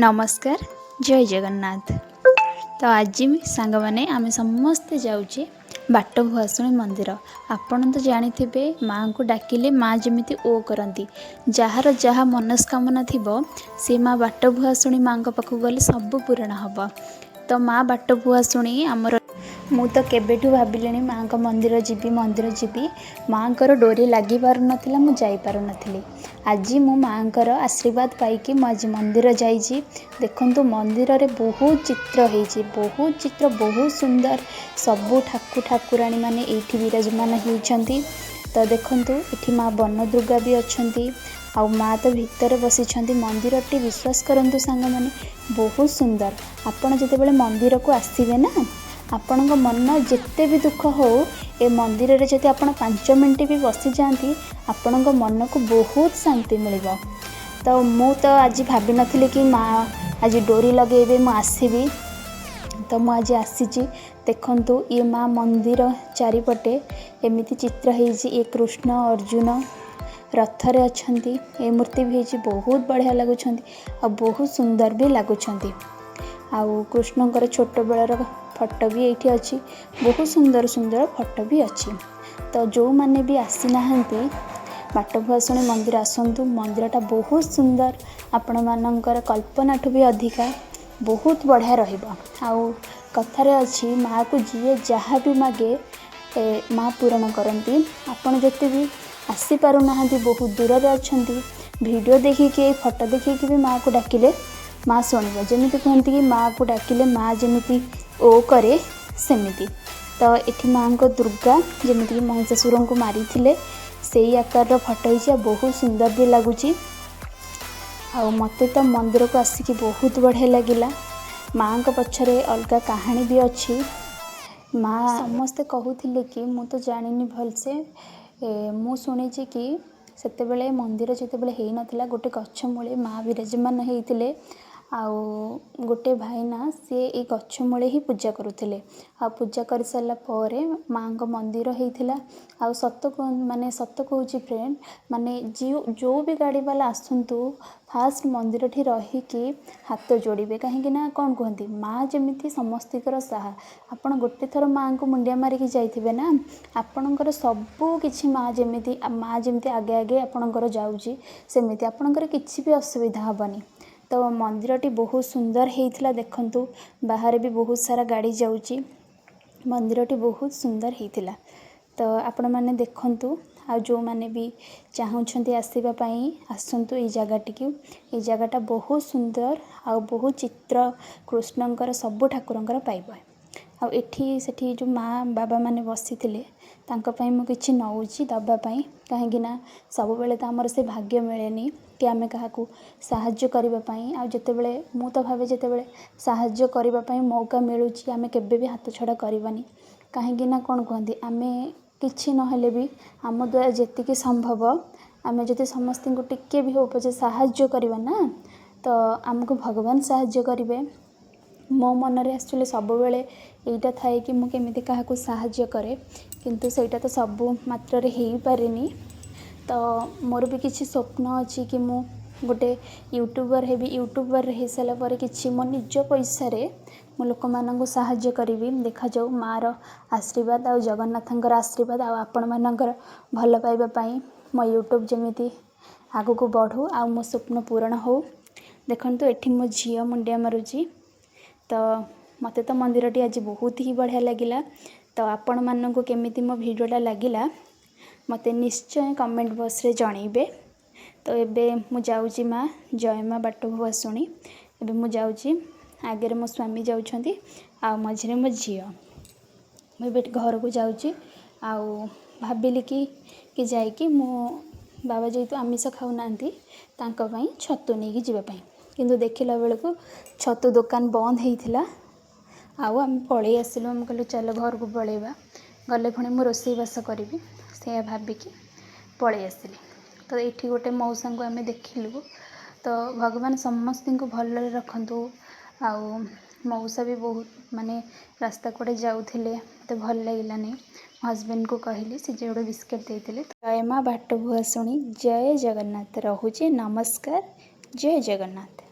ନମସ୍କାର, ଜୟ ଜଗନ୍ନାଥ। ତ ଆଜି ସାଙ୍ଗମାନେ, ଆମେ ସମସ୍ତେ ଯାଉଛେ ବାଟ ଭୁଆସୁଣୀ ମନ୍ଦିର। ଆପଣ ତ ଜାଣିଥିବେ, ମାଆଙ୍କୁ ଡାକିଲେ ମା' ଯେମିତି ଓ କରନ୍ତି। ଯାହାର ଯାହା ମନସ୍କାମନା ଥିବ, ସେ ମା' ବାଟ ଭୁଆସୁଣୀ ମାଆଙ୍କ ପାଖକୁ ଗଲେ ସବୁ ପୂରଣ ହେବ। ତ ମା' ବାଟ ଭୁଆସୁଣୀ ଆମର, ମୁଁ ତ କେବେଠୁ ଭାବିଲିଣି ମାଆଙ୍କ ମନ୍ଦିର ଯିବି, ମନ୍ଦିର ଯିବି। ମାଆଙ୍କର ଡୋରି ଲାଗିପାରୁନଥିଲା, ମୁଁ ଯାଇପାରୁନଥିଲି। ଆଜି ମୁଁ ମାଆଙ୍କର ଆଶୀର୍ବାଦ ପାଇକି ମୁଁ ଆଜି ମନ୍ଦିର ଯାଇଛି। ଦେଖନ୍ତୁ, ମନ୍ଦିରରେ ବହୁତ ଚିତ୍ର ହେଇଛି, ବହୁତ ଚିତ୍ର, ବହୁତ ସୁନ୍ଦର। ସବୁ ଠାକୁରାଣୀ ମାନେ ଏଇଠି ବିରାଜମାନ ହେଇଛନ୍ତି। ତ ଦେଖନ୍ତୁ, ଏଠି ମା ବନଦୁର୍ଗା ବି ଅଛନ୍ତି ଆଉ ମା ତ ଭିତରେ ବସିଛନ୍ତି। ମନ୍ଦିରଟି, ବିଶ୍ୱାସ କରନ୍ତୁ ସାଙ୍ଗମାନେ, ବହୁତ ସୁନ୍ଦର। ଆପଣ ଯେତେବେଳେ ମନ୍ଦିରକୁ ଆସିବେ ନା, ଆପଣଙ୍କ ମନ ଯେତେ ବି ଦୁଃଖ ହଉ, ଏ ମନ୍ଦିରରେ ଯଦି ଆପଣ 5 ମିନିଟ୍ ବି ବସିଯାଆନ୍ତି, ଆପଣଙ୍କ ମନକୁ ବହୁତ ଶାନ୍ତି ମିଳିବ। ତ ମୁଁ ତ ଆଜି ଭାବିନଥିଲି କି ମା ଆଜି ଡୋରି ଲଗେଇବେ, ମୁଁ ଆସିବି। ତ ମୁଁ ଆଜି ଆସିଛି। ଦେଖନ୍ତୁ, ଇଏ ମା ମନ୍ଦିର ଚାରିପଟେ ଏମିତି ଚିତ୍ର ହେଇଛି। ଇଏ କୃଷ୍ଣ ଅର୍ଜୁନ ରଥରେ ଅଛନ୍ତି। ଏ ମୂର୍ତ୍ତି ବି ହେଇଛି, ବହୁତ ବଢ଼ିଆ ଲାଗୁଛନ୍ତି ଆଉ ବହୁତ ସୁନ୍ଦର ବି ଲାଗୁଛନ୍ତି। ଆଉ କୃଷ୍ଣଙ୍କର ଛୋଟବେଳର ଫଟୋ ବି ଏଇଠି ଅଛି। ବହୁତ ସୁନ୍ଦର ସୁନ୍ଦର ଫଟୋ ବି ଅଛି। ତ ଯେଉଁମାନେ ବି ଆସିନାହାନ୍ତି ବାଟଭୁଆସୁଣୀ ମନ୍ଦିର, ଆସନ୍ତୁ। ମନ୍ଦିରଟା ବହୁତ ସୁନ୍ଦର, ଆପଣମାନଙ୍କର କଳ୍ପନାଠୁ ବି ଅଧିକା, ବହୁତ ବଢ଼ିଆ ରହିବ। ଆଉ କଥାରେ ଅଛି, ମାଆକୁ ଯିଏ ଯାହା ବି ମାଗେ, ମା ପୂରଣ କରନ୍ତି। ଆପଣ ଯେତେ ବି ଆସିପାରୁନାହାନ୍ତି, ବହୁତ ଦୂରରେ ଅଛନ୍ତି, ଭିଡ଼ିଓ ଦେଖିକି, ଏଇ ଫଟୋ ଦେଖିକି ବି ମାଆକୁ ଡାକିଲେ ମା ଶୁଣିବ। ଯେମିତି କୁହନ୍ତି କି ମାଆକୁ ଡାକିଲେ ମା ଯେମିତି ଓ କରେ, ସେମିତି। ତ ଏଠି ମାଆଙ୍କ ଦୁର୍ଗା ଯେମିତିକି ମହିଷାସୁରଙ୍କୁ ମାରିଥିଲେ, ସେଇ ଆକାରର ଫଟୋ ହେଇଛି ଆଉ ବହୁତ ସୁନ୍ଦର ବି ଲାଗୁଛି। ଆଉ ମୋତେ ତ ମନ୍ଦିରକୁ ଆସିକି ବହୁତ ବଢ଼ିଆ ଲାଗିଲା। ମାଆଙ୍କ ପଛରେ ଅଲଗା କାହାଣୀ ବି ଅଛି। ମା, ସମସ୍ତେ କହୁଥିଲେ କି, ମୁଁ ତ ଜାଣିନି ଭଲସେ, ମୁଁ ଶୁଣିଛି କି ସେତେବେଳେ ମନ୍ଦିର ଯେତେବେଳେ ହେଇନଥିଲା, ଗୋଟେ ଗଛ ମୂଳେ ମା ବିରାଜମାନ ହେଇଥିଲେ। ଆଉ ଗୋଟେ ଭାଇନା, ସିଏ ଏଇ ଗଛ ମୂଳେ ହିଁ ପୂଜା କରୁଥିଲେ। ଆଉ ପୂଜା କରିସାରିଲା ପରେ ମାଆଙ୍କ ମନ୍ଦିର ହେଇଥିଲା। ଆଉ ସତ ମାନେ ସତ କହୁଛି ଫ୍ରେଣ୍ଡ, ମାନେ ଯେଉଁ ଯେଉଁ ବି ଗାଡ଼ି ବାଲା ଆସନ୍ତୁ, ଫାଷ୍ଟ ମନ୍ଦିରଠି ରହିକି ହାତ ଯୋଡ଼ିବେ। କାହିଁକି ନା କ'ଣ କୁହନ୍ତି, ମା ଯେମିତି ସମସ୍ତଙ୍କର ସାହା। ଆପଣ ଗୋଟେ ଥର ମାଆଙ୍କୁ ମୁଣ୍ଡିଆ ମାରିକି ଯାଇଥିବେ ନା, ଆପଣଙ୍କର ସବୁ କିଛି ମା ଯେମିତି ଆଗେ ଆଗେ ଆପଣଙ୍କର ଯାଉଛି, ସେମିତି ଆପଣଙ୍କର କିଛି ବି ଅସୁବିଧା ହେବନି। ତ ମନ୍ଦିରଟି ବହୁତ ସୁନ୍ଦର ହେଇଥିଲା। ଦେଖନ୍ତୁ, ବାହାରେ ବି ବହୁତ ସାରା ଗାଡ଼ି ଯାଉଛି। ମନ୍ଦିରଟି ବହୁତ ସୁନ୍ଦର ହେଇଥିଲା। ତ ଆପଣମାନେ ଦେଖନ୍ତୁ ଆଉ ଯେଉଁମାନେ ବି ଚାହୁଁଛନ୍ତି ଆସିବା ପାଇଁ, ଆସନ୍ତୁ ଏଇ ଜାଗାଟିକୁ। ଏଇ ଜାଗାଟା ବହୁତ ସୁନ୍ଦର ଆଉ ବହୁତ ଚିତ୍ର କୃଷ୍ଣଙ୍କର, ସବୁ ଠାକୁରଙ୍କର ପାଇବ। ଆଉ ଏଠି ସେଠି ଯେଉଁ ମା ବାବାମାନେ ବସିଥିଲେ, ତାଙ୍କ ପାଇଁ ମୁଁ କିଛି ନେଉଛି ଦେବା ପାଇଁ। କାହିଁକି ନା ସବୁବେଳେ ତ ଆମର ସେ ଭାଗ୍ୟ ମିଳେନି କି ଆମେ କାହାକୁ ସାହାଯ୍ୟ କରିବା ପାଇଁ। ଆଉ ଯେତେବେଳେ, ମୁଁ ତ ଭାବେ, ଯେତେବେଳେ ସାହାଯ୍ୟ କରିବା ପାଇଁ ମୌକା ମିଳୁଛି, ଆମେ କେବେ ବି ହାତ ଛଡ଼ା କରିବାନି। କାହିଁକି ନା କ'ଣ କୁହନ୍ତି, ଆମେ କିଛି ନହେଲେ ବି ଆମ ଦ୍ୱାରା ଯେତିକି ସମ୍ଭବ, ଆମେ ଯଦି ସମସ୍ତଙ୍କୁ ଟିକେ ବି ହଉ ପଛେ ସାହାଯ୍ୟ କରିବା ନା, ତ ଆମକୁ ଭଗବାନ ସାହାଯ୍ୟ କରିବେ। ମୋ ମନରେ ଆକ୍ଚୁଆଲି ସବୁବେଳେ ଏଇଟା ଥାଏ କି ମୁଁ କେମିତି କାହାକୁ ସାହାଯ୍ୟ କରେ, କିନ୍ତୁ ସେଇଟା ତ ସବୁ ମାତ୍ରାରେ ହେଇପାରେନି। ତ ମୋର ବି କିଛି ସ୍ୱପ୍ନ ଅଛି କି ମୁଁ ଗୋଟେ ୟୁଟ୍ୟୁବର୍ ହେବି। ୟୁଟ୍ୟୁବର୍ ହେଇସାରିଲା ପରେ କିଛି ମୋ ନିଜ ପଇସାରେ ମୁଁ ଲୋକମାନଙ୍କୁ ସାହାଯ୍ୟ କରିବି। ଦେଖାଯାଉ, ମାଆର ଆଶୀର୍ବାଦ ଆଉ ଜଗନ୍ନାଥଙ୍କର ଆଶୀର୍ବାଦ ଆଉ ଆପଣମାନଙ୍କର ଭଲ ପାଇବା ପାଇଁ ମୋ ୟୁଟ୍ୟୁବ୍ ଯେମିତି ଆଗକୁ ବଢ଼ୁ ଆଉ ମୋ ସ୍ୱପ୍ନ ପୂରଣ ହଉ। ଦେଖନ୍ତୁ, ଏଠି ମୋ ଝିଅ ମୁଣ୍ଡିଆ ମାରୁଛି। ତ ମୋତେ ତ ମନ୍ଦିରଟି ଆଜି ବହୁତ ହି ବଢ଼ିଆ ଲାଗିଲା। ତ ଆପଣମାନଙ୍କୁ କେମିତି ମୋ ଭିଡ଼ିଓଟା ଲାଗିଲା, ମୋତେ ନିଶ୍ଚୟ କମେଣ୍ଟ ବକ୍ସରେ ଜଣେଇବେ। ତ ଏବେ ମୁଁ ଯାଉଛି। ମା, ଜୟ ମା ବାଟ ଭୁଆସୁଣୀ। ଏବେ ମୁଁ ଯାଉଛି। ଆଗରେ ମୋ ସ୍ୱାମୀ ଯାଉଛନ୍ତି ଆଉ ମଝିରେ ମୋ ଝିଅ। ମୁଁ ଏବେ ଘରକୁ ଯାଉଛି। ଆଉ ଭାବିଲି କି ଯାଇକି ମୁଁ, ବାବା ଯେହେତୁ ଆମିଷ ଖାଉନାହାନ୍ତି, ତାଙ୍କ ପାଇଁ ଛତୁ ନେଇକି ଯିବା ପାଇଁ। କିନ୍ତୁ ଦେଖିଲା ବେଳକୁ ଛତୁ ଦୋକାନ ବନ୍ଦ ହେଇଥିଲା ଆଉ ଆମେ ପଳେଇ ଆସିଲୁ। ଆମେ କହିଲୁ, ଚାଲ ଘରକୁ ପଳେଇବା, ଗଲେ ପୁଣି ମୁଁ ରୋଷେଇବାସ କରିବି। ସେଇଆ ଭାବିକି ପଳେଇ ଆସିଲି। ତ ଏଇଠି ଗୋଟେ ମଉସାଙ୍କୁ ଆମେ ଦେଖିଲୁ। ତ ଭଗବାନ ସମସ୍ତଙ୍କୁ ଭଲରେ ରଖନ୍ତୁ। ଆଉ ମଉସା ବି ବହୁତ ମାନେ ରାସ୍ତା କଡ଼େ ଯାଉଥିଲେ, ମୋତେ ଭଲ ଲାଗିଲାନି। ମୋ ହଜବେଣ୍ଡକୁ କହିଲି, ସେ ଯୋଡ଼େ ବିସ୍କେଟ୍ ଦେଇଥିଲେ। ଜୟ ମା ବାଟ ଭୁଆସୁଣୀ, ଜୟ ଜଗନ୍ନାଥ। ରହୁଛି, ନମସ୍କାର, ଜୟ ଜଗନ୍ନାଥ।